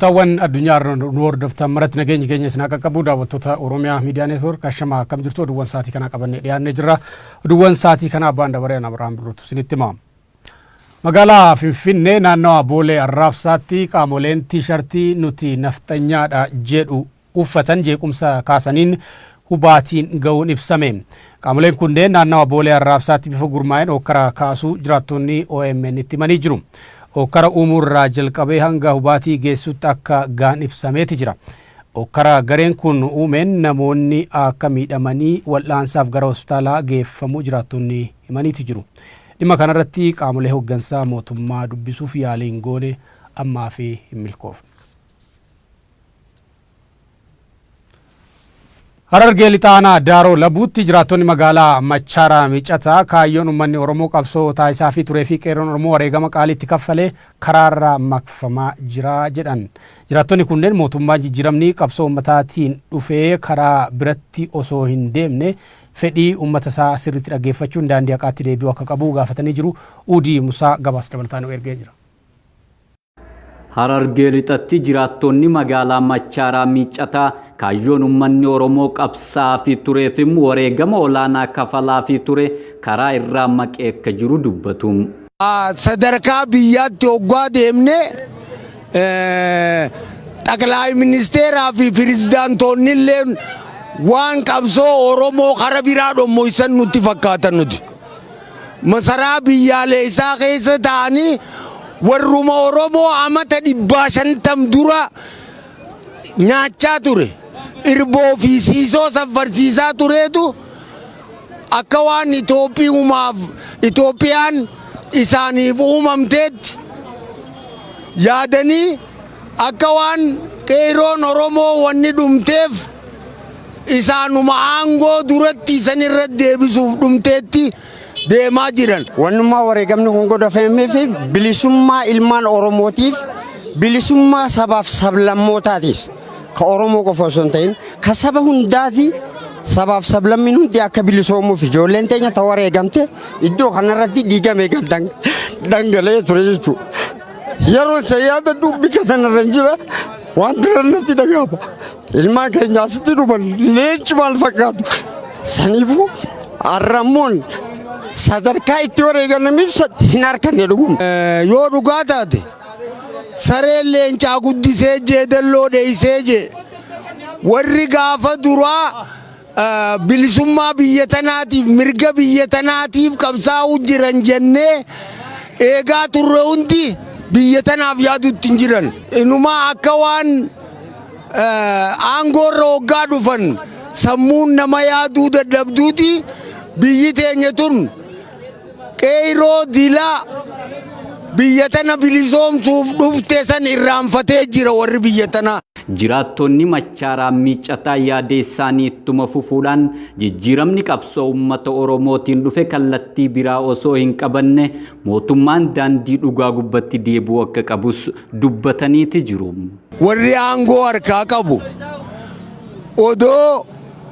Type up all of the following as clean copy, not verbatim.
Kutaawwan addunyaa irra nu hordoftan maratti nageenyi keenya isin haa qaqqabu. Daawwattoota Oromiyaa Miidiyaa Neetwoork ashamaa akkam jirtu oduuwwan sa'aatii kanaa qabannee dhiyaannee jirra. Oduuwwan sa'aatii kanaa abbaan dabaree ana Abrahaam Birruutu isinitti hima. Magaalaa Finfinnee naannawa Boolee Arraabsaatti qaamoleen tiishartii nuti nafxanyaadha jedhu uffatan jeequmsa kaasaniin hubaatiin ga'uun ibsame. Qaamoleen kunneen naannawa Boolee Arraabsaatti bifa gurmaa'een ookkara kaasuu jiraattonni OMN itti himanii jiru. Ookkara uumuu irraa jalqabee hanga hubaatii geessutti akka ga'an ibsameeti jira. Ookkara gareen kun uumeen namoonni akka miidhamanii wal'aansaaf gara hospitaalaa geeffamuu jiraattonni himaniiti jiru. Dhimma kanarratti qaamolee hoggansaa mootummaa dubbisuuf yaaliin goone ammaaf hin milkoofne. Harargee Lixaa Aanaa Daaroo Labuutti jiraattonni magaalaa Machaaraa Miicataa kaayyoon uummanni Oromoo qabsoo taasisaafii turee fi qeerroon Oromoo wareegama qaalii itti kaffalee karaarraa maqfamaa jira jedhan. Jiraattonni kunneen mootummaan jijjiiramni qabsoo uummataatiin dhufee karaa biratti osoo hin deemne fedhii uummata isaa sirriitti dhaggeeffachuun daandii haqaatti deebi'uu akka qabu gaafatanii jiru. Uudii Musaa gabaasa dabalataa nu ergee jira. Harargee Lixatti jiraattonni magaalaa Machaaraa Miicataa kaayyoon uummanni Oromoo qabsaa'aafii tureefim wareegama olaanaa kafalaafii ture karaa irraa maqee akka jiru dubbatu. Sadarkaa biyyaatti hoggaa deemne xaqlaay ministeeraa fi pirezidaantoonni illee waan qabsoo Oromoo kara biraa dhommoysan nutti fakkaatan nuti. Masaraa biyyaaleessaa keessa ta'anii warruma Oromoo amata 150 dura nyaachaa ture. Irboo fi siisoo saffarsiisaa tureetu akka waan Itoophiyumaaf Itoophiyaan isaaniif uumamteetti yaadanii akka waan qeeyroon Oromoo wanni dhumteef isaanuma aangoo duratti isan irra deebisuuf dhumteetti deemaa jiran. Wannummaa wareegamni kun godhameef bilisummaa ilmaan Oromootiif, bilisummaa sabaaf sablammootaatiif, ka Oromoo qofa osoo hin ta'in ka saba hundaati, sabaaf sablammiin hundi akka bilisoomuuf ijoolleen teenya ta wareegamte iddoo kanarratti dhiiga meeqa dhangala'ee ture jechuudha. Yeroo isa yaadadhu bika sanarra hin jira waan bira natti dhaga'ama. Ilmaan keenya asitti dhuman leenci maal fakkaatu. Saniifuu har'ammoon sadarkaa itti wareegamaniif hin harkanne dhuguma. Yoo dhugaa taate sareen leencaa guddisee jeedalloo dheeysee jee warri gaafa duraa bilisummaa biyya tanaatiif mirga biyya tanaatiif qabsaa'uu jiran jennee eegaa turre hundi biyya tanaaf yaadutti hin jiran. Inumaa akka waan aangoorra hoggaa dhufan sammuun nama yaaduu dadhabduuti biyyi teenya tun qeeyroo dilaa biyya tana bilisoomsuuf dhufte san irraanfatee jira warri biyya tanaa. Jiraattonni Machaaraa Miicataa yaada isaanii ittuma fufuudhaan jijjiiramni qabsoo uummata Oromootiin dhufe kallattii biraa osoo hin qabanne mootummaan daandii dhugaa gubbatti deebi'uu akka qabus dubbataniiti jiru. Warri aangoo harkaa qabu odoo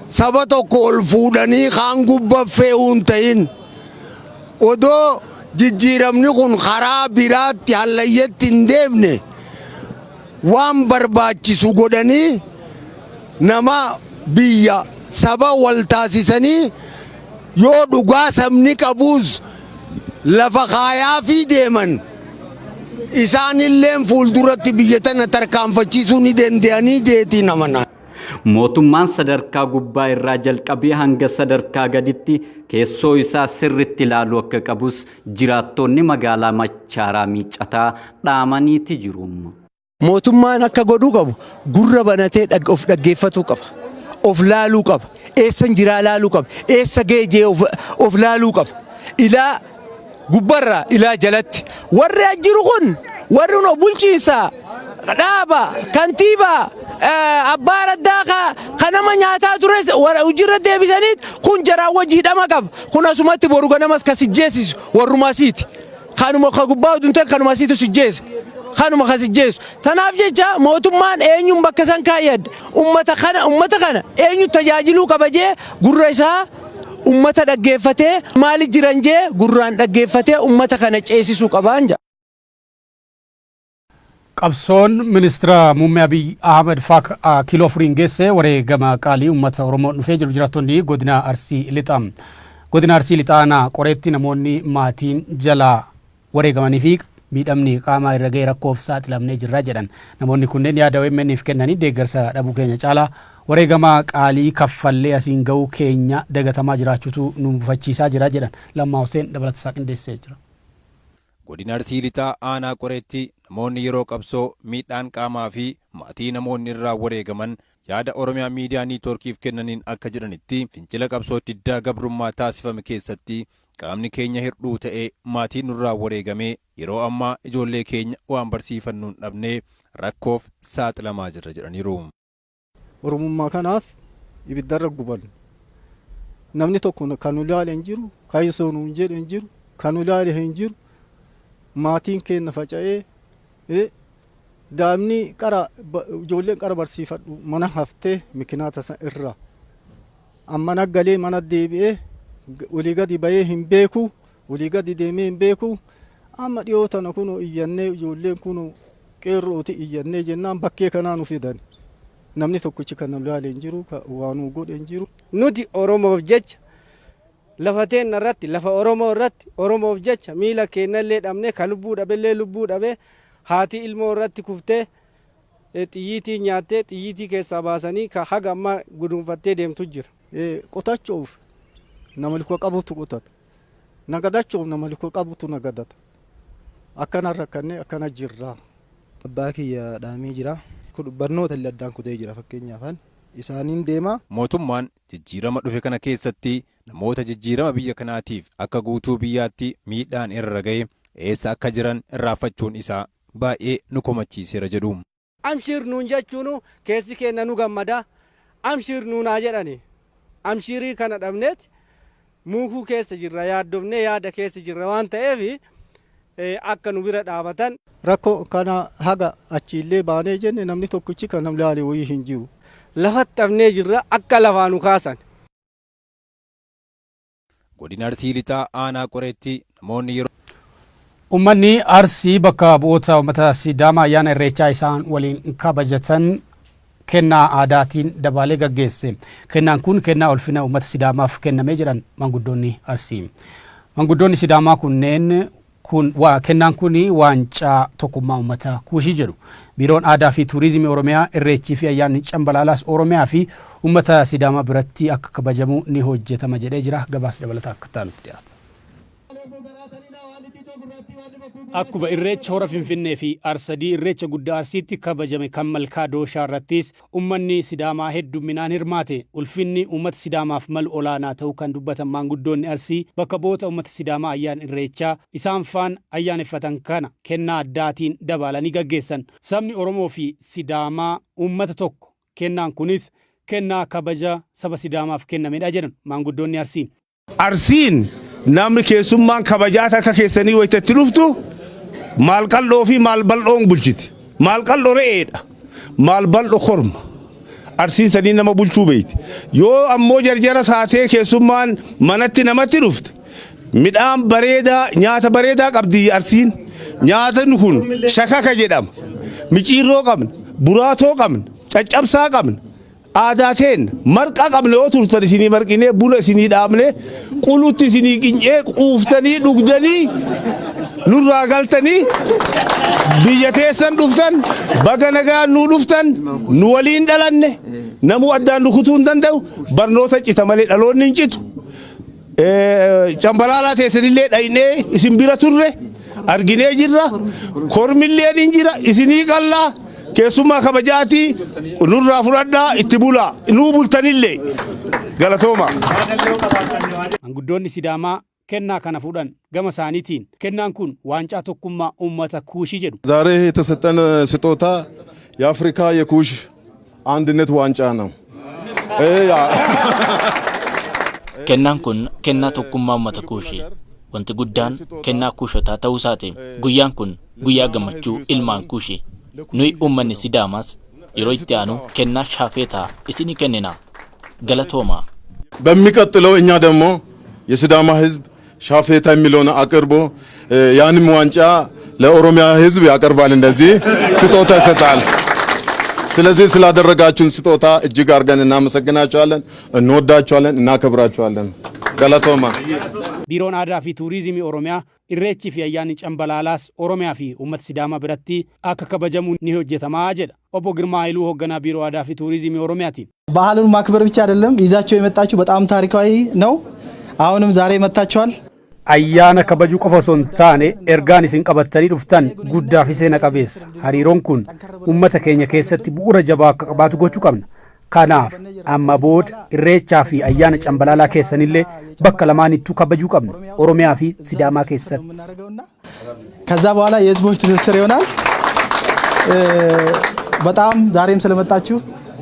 saba tokko ol fuudhanii kaan gubba fe'uu hin ta'in, odoo jijjiiramni kun karaa biraatti hallayyatti hin deemne waan barbaachisu godhanii nama biyya saba wal taasisanii yoo dhugaa sabni qabuus lafa kaayaafii deeman isaanilleen fuulduratti biyya tana tarkaanfachiisuu ni danda'anii jeetiin amana. Mootummaan sadarkaa gubbaa irraa jalqabee hanga sadarkaa gaditti keessoo isaa sirritti ilaaluu akka qabus jiraattonni magaalaa Machaaraa Miicataa dhaamaniiti jiru. Mootummaan akka godhuu qabu gurra banatee of dhaggeeffatuu qaba. Of laaluu qaba. Eessan jiraa laaluu qaba. Eessa ga'e jee of laaluu qaba. Ilaa gubbarraa ilaa jalatti. Warri as jiru kun warri kun bulchiinsa dhaaba kantiibaa abbaa raddaa ka nama nyaataa tures hojiirra deebisaniit kun jaraan wajji hidhama qaba. Kun asumatti boru ganamas ka sijjeessisu warruma asiiti. Kanuma ka gubbaa utuu hin ta'in kanuma asiitu sijjeesse. Kanuma ka sijjeessu. Tanaaf jecha mootummaan eenyuun bakka san kaayyadde ummata kana eenyu tajaajiluu qaba jee gurra isaa ummata dhaggeeffatee maali jiran jee gurraan dhaggeeffatee ummata kana ceesisuu qabaan jedha. Qabsoon Ministeera Muummee Abiy Ahmed faa kiiloo afuriin geesse wareegama qaalii uummata Oromoo dhufee jiru jiraattonni godina Arsii Lixaa. Godina Arsii Lixaa aanaa Qoreetti namoonni maatiin jalaa wareegamanii fi miidhamni qaamaa irra ga'e rakkoof saaxilamnee jirra jedhan. Namoonni kunneen yaada OMN'if kennanii deeggarsa dhabuu keenya caalaa wareegama qaalii kaffallee asiin ga'uu keenya dagatamaa jiraachuutu nu mufachiisaa jira jedhan. Lammaa Hussein dabalata isaa qindeessee jira. Godina Arsii Lixaa aanaa Qoreetti namoonni yeroo qabsoo miidhaan qaamaa fi maatii namoonni irraa wareegaman yaada Oromiyaa Miidiyaa Niitwoorkiif kennaniin akka jedhanitti, fincila qabsoo diddaa gabrummaa taasifame keessatti qaamni keenya hirdhuu ta'ee maatiin nurraa wareegamee yeroo ammaa ijoollee keenya waan barsiifannuun dhabnee rakkoof saaxilamaa jirra jedhaniiru. Oromummaa kanaaf ibiddarra guban. Namni tokko kan nu ilaale hin jiru, kan isoo nuun jedhe hin jiru, kan nu ilaale hin jiru. Maatiin keenya faca'ee, daa'imni qara, ijoolleen qara barsiifadhu mana haftee mikinaata san irraa. Amma galee mana deebi'ee olii gadi bahee hin beeku, olii gadi deemee hin beeku. Amma dhiyoo tana kunoo iyyannee, ijoolleen kunoo qeerrooti iyyannee jennaan bakkee kanaa nu fidan. Namni tokkichi kan nu ilaale hin jiru, waa nu godhe hin jiru. Nuti Oromoof jecha lafa teenna irratti, lafa Oromoo irratti, Oromoof jecha miila keenyallee dhabne, ka lubbuu dhabellee lubbuu dhabe, haati ilmoo irratti kuftee xiyyiitii nyaattee xiyyiitii keessaa baasanii ka haga ammaa guduunfattee deemtu jira. Qotachuuf nama luka qabutu qotata. Nagadachuuf nama luka qabutu nagadata. Akkana rakkannee akkana jirra. Abbaa kiyya dhaamee jira. Barnoota illee addaan kutee jira, fakkeenyaaf isaaniin deema. Mootummaan jijjiirama dhufe kana keessatti namoota jijjiirama biyya kanaatiif akka guutuu biyyaatti miidhaan irra ga'e eessa akka jiran irraanfachuun isaa baay'ee nu komachiiseera jedhu. Amshiir nuun jechuun keessi keenya nu gammada. Amshiir nuunaa jedhani. Amshiirii kana dhabneet muukuu keessa jirra, yaaddofnee yaada keessa jirra waan ta'eef akka nu bira dhaabatan. Rakkoo kana haga achiillee baanee jenne namni tokkichi kan namni ilaale wayii hin jiru. Lafatti dhabnee jirra, akka lafaa nu kaasan. Godina Arsii Lixaa aanaa Qoreetti namoonni yeroo Uummanni Arsii bakka bu'oota uummata Sidaamaa ayyaana Irreechaa isaan waliin kabajatan kennaa aadaatiin dabaalee gaggeesse. Kennaan kun kennaa ulfina uummata Sidaamaaf kennamee jedhan manguddoonni Arsii. Manguddoonni Sidaamaa kunneen kun kennaan kun waancaa tokkummaa uummata Kuushii jedhu. Biiroon Aadaa fi Turizimii Oromiyaa Irreechii fi ayyaanni Cambalaalaas Oromiyaa fi uummata Sidaamaa biratti akka kabajamu ni hojjetama jedhee jira. Gabaasa dabalataa akka taanutti dhiyaata. Akkuma Irreecha Hora Finfinnee fi Arsadii, Irreecha guddaa Arsiitti kabajame kan Malkaa Dooshaa irrattis uummanni Sidaamaa hedduminaan hirmaate. Ulfinni uummata Sidaamaaf malu olaanaa ta'uu kan dubbatan maanguddoonni Arsii, bakka bu'oota uummata Sidaamaa ayyaana Irreechaa isaan faan ayyaaneffatan kana kennaa addaatiin dabaalanii gaggeessan. Sabni Oromoo fi Sidaamaa uummata tokko. Kennaan kunis kennaa kabaja saba Sidaamaaf kennamedha jedhan maanguddoonni Arsii. Arsiin namni keessummaan kabajaa takka keessanii wayitatti dhuftu maal qal'oo fi maal bal'oon bulchiti. Maal qal'oo re'eedha. Maal bal'oo korma. Arsiin sanii nama bulchuu beeyti. Yoo ammoo jarjara taatee keessummaan manatti namatti dhufte, midhaan bareedaa, nyaata bareedaa qabdi Arsiin. Nyaatni kun shakaka jedhama. Miciirroo qabna, buraatoo qabna, caccabsaa qabna. Aadaa teen marqaa qabna. Yoo turtan isinii marqinee, buna isinii dhaabne, qulutti isinii qincee, quuftanii dhugdanii nurraa galtanii biyya teessan dhuftan. Baga nagaan nuu dhuftan. Nu waliin dhalanne, namuu addaan rukutuu hin danda'u. Barnoota cita malee dhaloonni hin citu. Cambalaalaa teessanillee dhaynee isin bira turre arginee jirra. Kormilleen hin jira, isinii qallaa. Keessummaa kabajaatii nurraa fudhadhaa, itti bulaa, nuu bultanillee galatooma. Manguddoonni Sidaamaa kennaa kana fuudhan gama isaaniitiin kennaan kun waancaa tokkummaa uummata Kuushii jedhu. ዛሬ የተሰጠን ስጦታ የአፍሪካ የኩሽ አንድነት ዋንጫ ነው። Kennaan kun kennaa tokkummaa uummata Kuushii. Wanti guddaan kennaa Kuushotaa ta'uu isaati. Guyyaan kun guyyaa gammachuu ilmaan Kuushii. Nuyi uummanni Sidaamaas yeroo itti aanu kennaa shaafeetaa isinii kennina. Galatoomaa. በሚቀጥለው እኛ ደግሞ የሲዳማ ሕዝብ ሻፌታ የሚለውን አቅርቦ ያንም ዋንጫ ለኦሮሚያ ሕዝብ ያቀርባል። እንደዚህ ስጦታ ይሰጣል። ስለዚህ ስላደረጋችሁን ስጦታ እጅግ አድርገን እናመሰግናችኋለን፣ እንወዳችኋለን፣ እናከብራችኋለን። Galatoomaa. Biiroon Aadaa fi Tuuriizimii Oromiyaa Irreechii fi ayyaanni Cambalaalaas Oromiyaa fi uummata Sidaamaa biratti akka kabajamu ni hojjetamaa jedha. Obbo Girmaa Haayiluu hoogganaa Biiroo Aadaa fi Tuuriizimii Oromiyaati. ባህሉን ማክበር ብቻ አይደለም ይዛችሁ የመጣችሁ በጣም ታሪካዊ ነው። አሁንም ዛሬ መጥታችኋል። Ayyaana kabajuu qofa osoo hin taane ergaan isin qabattanii dhuftan guddaa fi seena qabeessa. Hariiroon kun uummata keenya keessatti bu'uura jabaa akka qabaatu gochuu qabna. Kanaaf amma booda Irreechaa fi ayyaana Cambalaalaa keessanillee bakka lamaanittuu kabajuu qabna. Oromiyaa fi Sidaamaa keessatti. ከዛ በኋላ የህዝቦች ትስስር ይሆናል። በጣም ዛሬም ስለመጣችሁ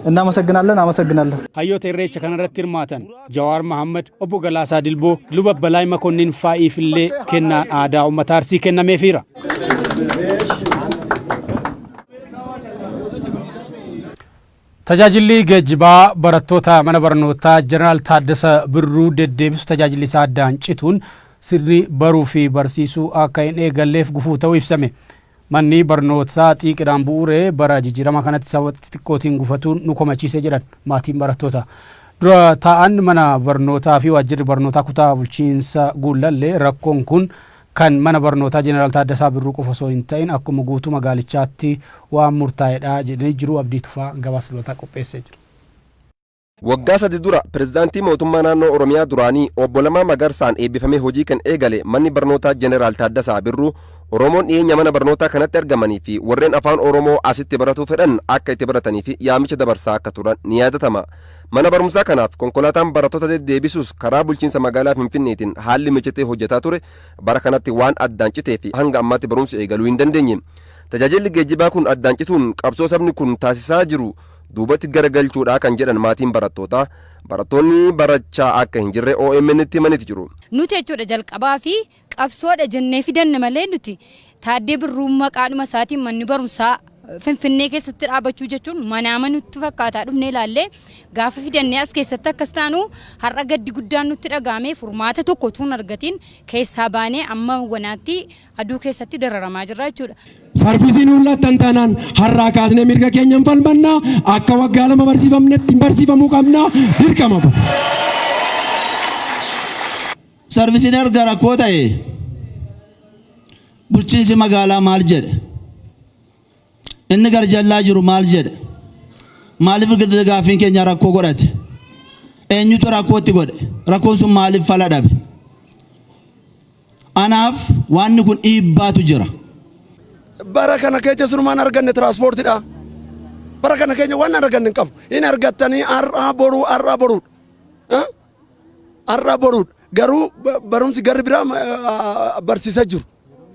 እናመሰግናለን። አመሰግናለሁ። Hayyoota Irreecha kanarratti hirmaatan Jawaar Mahammad, Obbo Galaasaa Dilboo, Luba Balaay Makonnin faa'iifillee kennaan aadaa uummata Arsii kennameefiira. Tajaajilli geejjibaa barattoota mana barnootaa Jeneraal Taaddasa Birruu deddeebisu tajaajilli isaa addaan cituun sirni baruu fi barsiisuu akka hin eegalleef gufuu ta'uu ibsame. Manni barnootaa xiiqidhaan bu'uuree bara jijjiirama kanatti sababa xixiqqootiin gufatuun nu komachiise jedhan maatiin barattoota. Dura taa'an mana barnootaa fi waajjirri barnootaa kutaa bulchiinsa Guullallee rakkoon kun kan mana barnootaa Jeneraal Taaddasaa Birruu qofa osoo hin ta'in akkuma guutuu magaalichaatti waan murtaa'edha jedhanii jiru. Abdii Tufaa gabaasa dabalataa qopheessee jira. Waggaa 3 dura pirezidaantii mootummaa naannoo Oromiyaa duraanii obbo Lammaa Magarsaan eebbifamee hojii kan eegale manni barnootaa Jeneraal Taaddasaa Birruu Oromoon dhiyeenya mana barnootaa kanatti argamanii fi warreen afaan Oromoo asitti baratuu fedhan akka itti baratanii fi yaamicha dabarsaa akka turan ni yaadatama. Mana barumsaa kanaaf konkolaataan barattoota deddeebisuus karaa bulchiinsa magaalaa Finfinneetiin haalli mijatee hojjetaa ture bara kanatti waan addaan citee fi hanga ammaatti barumsi eegaluu hin dandeenye. Tajaajilli geejjibaa kun addaan cituun qabsoo sabni kun taasisaa jiru duubatti garagalchuudha kan jedhan maatiin barattootaa barattoonni barachaa akka hin jirre OMN tti himaniiti jiru. Nuti jechuudha jalqabaa fi qabsoodha jennee fidanne malee nuti Taaddee Birruu maqaadhuma isaatiin manni barumsaa Finfinnee keessatti dhaabachuu jechuun manaama nutti fakkaataa dhufnee ilaallee gaafa fidannee as keessatti akkas taanu har'a gaddi guddaan nutti dhaga'amee furmaata tokko utuu hin argatiin keessaa baanee amma wanaatti aduu keessatti dararamaa jirra jechuudha. Sarvisii nuun laattan taanaan har'aa kaasnee mirga keenya hin falmannaa, akka waggaa 2 barsiifamnetti hin barsiifamuu qabnaa, dirqama. Sarvisiin erga rakkoo ta'e bulchiinsi magaalaa maal jedhe? Inni garjallaa jiru maal jedhe? Maaliif gaaffiin keenya rakkoo godhate? Eenyutu rakkootti godhe? Rakkoon sun maaliif fala dhabe? Anaaf waanni kun dhiibbaatu jira. Bara kana keessa sirumaan arganne tiraanspoortiidha. Bara kana keenya waan arganne hin qabu. Hin argattanii har'aa boruu, har'aa boruudha. Har'aa boruudha. Garuu barumsi garri biraa barsiisaa jiru.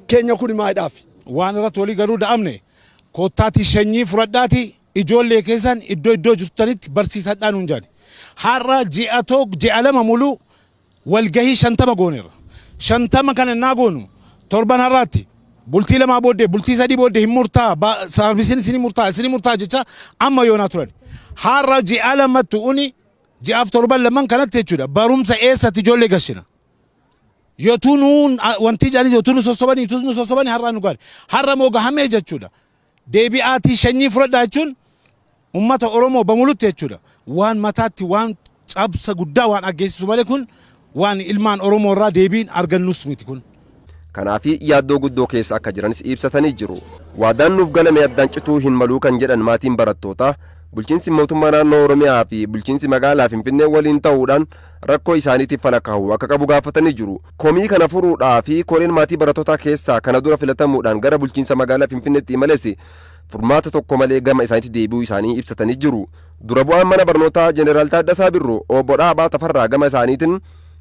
Keenya kun maayidhaaf? Waan irratti walii galuu da'amne koottaatii shanyii fudhadhaati ijoollee keessan iddoo iddoo jirtanitti barsiisadhaa nuun jedhani. Har'a ji'a 1, ji'a 2 muluu walgahii 50 gooneerra. 50 kana innaa goonu torban har'aatti bultii 2 booddee, bultii 3 booddee hin murtaa'a, saarvisiin isinii murtaa'a, isinii murtaa'a jecha amma yoonaa turan. Har'a ji'a 2tti uni ji'aaf torban laman kanatti jechuudha barumsa eessatti ijoollee gashina? Yotuu nuun wanti jedhanii yotuu nu sossobanii, yotuu nu sossobanii har'a nu gaari. Har'a moo gahamee jechuudha. Deebi'aatii shanyii fudhadhaa jechuun uummata Oromoo bamulutti jechuudha. Waan mataatti waan cabsa guddaa waan aggeessisu malee kun waan ilmaan Oromoo irraa deebiin argannus miti kun. Kanaafi yaaddoo guddoo keessa akka jiranis ibsatanii jiru. Waadaan nuuf galame addaan cituu hin maluu kan jedhan maatiin barattootaa bulchiinsi mootummaa naannoo Oromiyaa fi bulchiinsi magaalaa Finfinnee waliin ta'uudhaan rakkoo isaaniitiif fala kaa'uu akka qabu gaafatanii jiru. Komii kana furuudhaa fi koreen maatii barattootaa keessaa kana dura filatamuudhaan gara bulchiinsa magaalaa Finfinneetti imales furmaata tokko malee gama isaaniitti deebi'uu isaanii ibsatanii jiru. Dura bu'aan mana barnootaa Jeneraal Taaddasaa Birruu obbo Dhaabaa Tafarraa gama isaaniitiin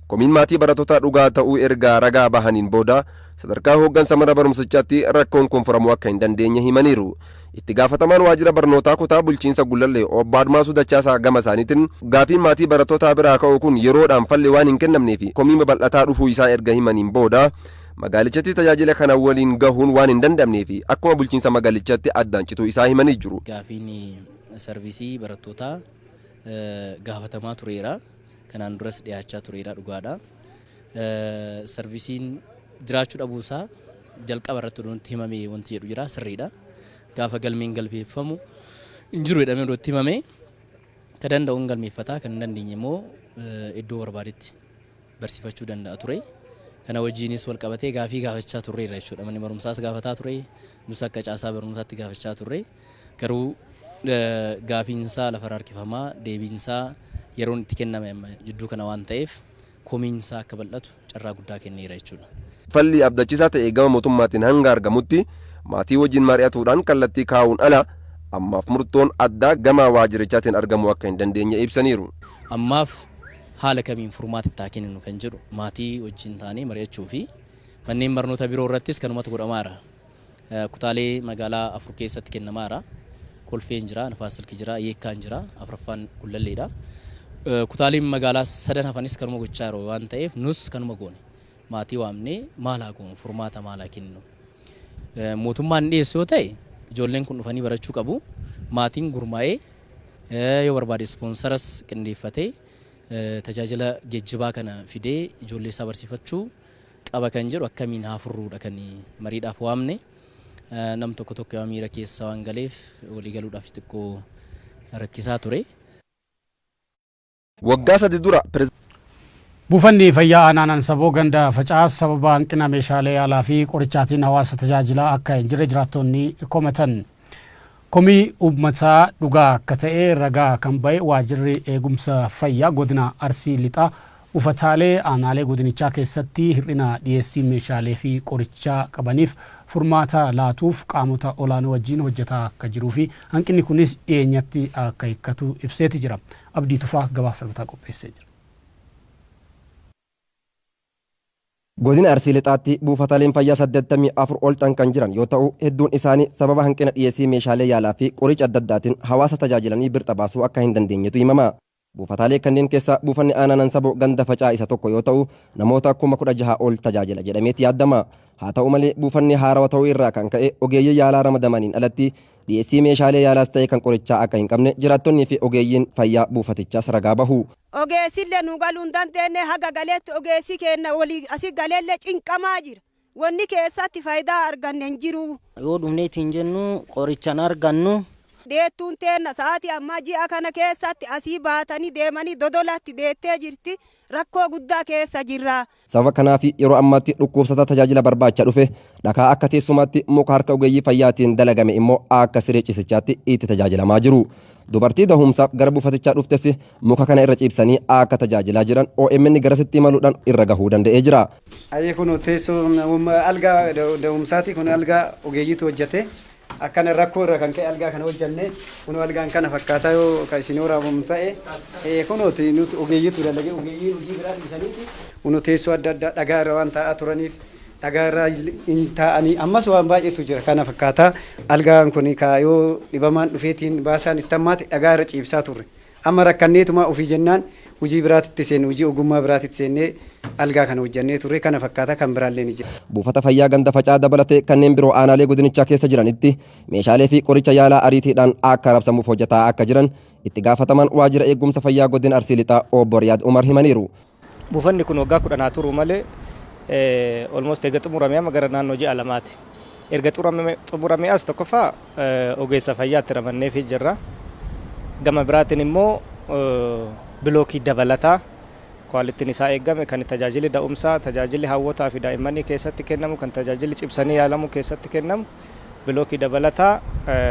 komiin maatii barattootaa dhugaa ta'uu ergaa ragaa bahaniin booda sadarkaa hooggansa mana barumsichaatti rakkoon kun furamuu akka hin dandeenye himaniiru. Itti gaafatamaan waajjira barnootaa kutaa bulchiinsa Gullallee obbo Admaasuu Dachaasaa gama isaaniitiin gaafiin maatii barattootaa biraa ka'u kun yeroodhaan falli waan hin kennamnee fi komii babal'ataa dhufuu isaa erga himaniin booda magaalichatti tajaajila kana waliin gahuun waan hin danda'amnee fi akkuma bulchiinsa magaalichaatti addaan cituu isaa himanii jiru. Gaafiin sarvisii barattootaa gaafatamaa tureera. Kanaan duras dhiyaachaa tureera, dhugaadha. Sarvisiin jiraachuu dhabuusaa jalqaba irratti wanti himame wanti jedhu jira, sirriidha. Gaafa galmeen galmeeffamu hin jiru jedhamee itti himame, ka danda'u hin galmeeffata, kan hin dandeenye immoo iddoo barbaadetti barsiifachuu danda'a ture. Kana wajjiinis wal qabatee gaafii gaafachaa turreerra jechuudha. Manni barumsaas gaafataa ture, nus akka caasaa barumsaatti gaafachaa turre. Garuu gaafiinsaa lafarra harkifamaa, deebiinsaa yeroon itti kenname amma jidduu kana waan ta'eef, komiinsaa akka bal'atu carraa guddaa kenneera jechuudha. Falli abdachiisaa ta'e gama mootummaatiin hanga argamutti maatii wajjin mari'atuudhaan kallattii kaa'uun ala ammaaf murtoon addaa gama waajjirichaatiin argamuu akka hin dandeenye ibsaniiru. Ammaaf haala kamiin furmaata itti haa kenninu kan jedhu maatii wajjin taanee mari'achuu fi manneen barnoota biroo irrattis kanumatu godhamaara. Kutaalee magaalaa 4 keessatti kennamaara. Kolfeen jira, Nifaas Silki jira, Yeekkaan jira, afraffaan Gullalleedha. Kutaaleen magaalaa sadan hafanis kanuma gochaa jiru waan ta'eef, nus kanuma goone. Maatii waamnee, maal haa goonu, furmaata maal haa kenninu? Mootummaan dhiyeessu yoo ta'e, ijoolleen kun dhufanii barachuu qabu. Maatiin gurmaa'ee yoo barbaade ispoonsaras qindeeffatee tajaajila geejjibaa kana fidee ijoollee isaa barsiifachuu qaba kan jedhu akkamiin haa furruudha kan mariidhaaf waamne. Nam tokko tokko yoo miira keessa waan galeef, walii galuudhaaf xiqqoo rakkisaa ture. Waggaa 3 dura. Buufanni fayyaa aanaa Ansaboo ganda Facaas sababa hanqina meeshaalee yaalaa fi qorichaatiin hawaasa tajaajilaa akka hin jirre jiraattonni komatan. Komii uummataa dhugaa akka ta'e ragaa kan ba'e waajirri eegumsa fayyaa godina Arsii Lixaa, buufataalee aanaalee godinichaa keessatti hir'ina dhiyeessii meeshaalee fi qorichaa qabaniif furmaata laatuuf qaamota olaanoo wajjin hojjetaa akka jiruu fi hanqinni kunis dhiyeenyatti akka hiikkatu ibseeti jira. Abdii Tufaa gabaasa mataa qopheessee jira. Godina Arsii Lixaatti buufataaleen fayyaa 84 ol ta'an kan jiran yoo ta'u, hedduun isaanii sababa hanqina dhiyeessii meeshaalee yaalaa fi qoricha adda addaatiin hawaasa tajaajilanii birxa baasuu akka hin dandeenyetu himama. Buufataalee kanneen keessaa buufanni aanaa Nansaboo ganda Facaa isa tokko yoo ta'u, namoota 16,000 ol tajaajila jedhameeti yaadama. Haa ta'u malee, buufanni haarawa ta'uu irraa kan ka'e ogeeyyii yaalaa ramadamaniin alatti dhiyeessii meeshaalee yaalaas ta'e kan qorichaa akka hin qabne jiraattonnii fi ogeeyyiin fayyaa buufatichaas ragaa bahu. Ogeessillee nu galuu hin dandeenye, haga galeetti ogeessi keenya walii asii galeellee cinqamaa jira. Wanni keessatti faayidaa arganne hin jiru. Yoo dhufneetiin hin jennu, qorichan argannu. Deettuun teenna sa'aatii ammaa ji'a kana keessatti asii baatanii deemanii Dodolatti deettee jirti. Rakkoo guddaa keessa jirra. Sababa kanaaf yeroo ammaatti dhukkubsataa tajaajila barbaacha dhufe dhakaa akka teessumaatti, muka harka ogeeyyii fayyaatiin dalagame immoo akka siree ciisichaatti itti tajaajilamaa jiru. Dubartii dahumsaaf gara buufatichaa dhuftes muka kana irra ciibsanii akka tajaajilaa jiran OMN garasitti imaluudhaan irra gahuu danda'ee jira. Ayyee, kun teessoon algaa da'umsaati. Kun algaa ogeeyyiitu hojjete. Akkana rakkoo irra kan ka'e algaa kana hojjenne. Kun algaan kana fakkaataa yoo kan isin waraabamu ta'e, kunooti nuti ogeeyyiitu dalage. Ogeeyyiin hojii biraa dhiisaniiti kunoo teessoo adda addaa dhagaa irra waan taa'aa turaniif, dhagaa irraa hin taa'anii. Ammas waan baay'eetu jira. Kana fakkaataa algaan kun yoo dhibamaan dhufeetiin baasaan itti hammaate dhagaa irra ciibsaa turre. Amma rakkanneetuma ofii jennaan hojii biraatitti seenne, hojii ogummaa biraatitti seennee algaa kana hojjannee turre. Kana fakkaataa kan biraallee ni jira. Buufata fayyaa ganda Facaa dabalatee kanneen biroo aanaalee godinichaa keessa jiranitti meeshaalee fi qoricha yaalaa ariitiidhaan akka rabsamuuf hojjetaa akka jiran itti gaafatamaan waajjira eegumsa fayyaa godina Arsii Lixaa obbo Riyaad Umar himaniiru. Buufanni kun waggaa 10 haa turu malee, almost erga xumuramee amma gara naannoo ji'a 2ti. Erga xumuramee as tokkoffaa ogeessa fayyaatti ramanneefii jirra. Gama biraatiin immoo bilookii dabalataa kwaalitiin isaa eegame kan tajaajilli da'umsaa, tajaajilli hawwotaa fi daa'immanii keessatti kennamu, kan tajaajilli cibsanii yaalamuu keessatti kennamu bilookii dabalataa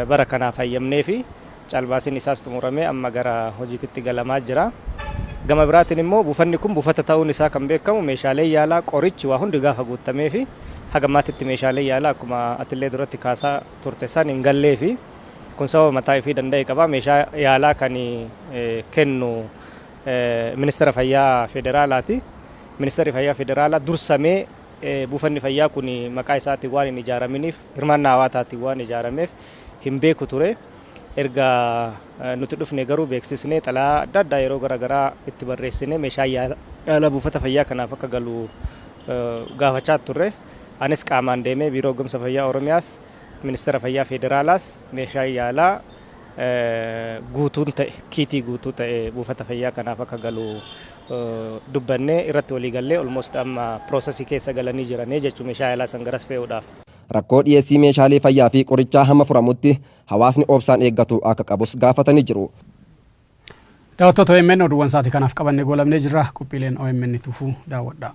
bara kanaaf hayyamnee fi caalbaasiin isaas xumuramee amma gara hojiititti galamaa jira. Gama biraatiin immoo buufanni kun buufata ta'uun isaa kan beekamu meeshaaleen yaalaa, qorichi, waa hundi gaafa guuttamee fi haga ammaatitti meeshaaleen yaalaa akkuma atillee duratti kaasaa turte san hin gallee fi kun sababa mataa ifii danda'e qaba. Meeshaa yaalaa kan kennu Ministeera Fayyaa Federaalaati. Ministeerri Fayyaa Federaalaa dursamee buufanni fayyaa kun maqaa isaatiin waan hin ijaaraminiif, hirmaannaa hawaasaatiin waan ijaarameef hin beeku ture. Erga nuti dhufne garuu beeksisnee, xalayaa adda addaa yeroo gara garaa itti barreessinee meeshaa yaalaa buufata fayyaa kanaaf akka galu gaafachaa turre. Anis qaamaan deemee Biiroo Eegumsa Fayyaa Oromiyaas, Ministeera Fayyaa Federaalaas meeshaa yaalaa guutuun ta'e, kiitii guutuu ta'e buufata fayyaa kanaaf akka galu dubbannee irratti walii gallee, almost amma piroosesii keessa galanii jiranii jechuun meeshaa yaalaa san garas fe'uudhaaf. Rakkoo dhiyeessii meeshaalee fayyaa fi qorichaa hamma furamutti hawaasni obsaan eeggatu akka qabus gaafatanii jiru. Daawwattoota OMN, oduuwwan sa'aatii kanaaf qabannee goolabnee jirra. Qophiileen OMN tufuu daawwadhaa.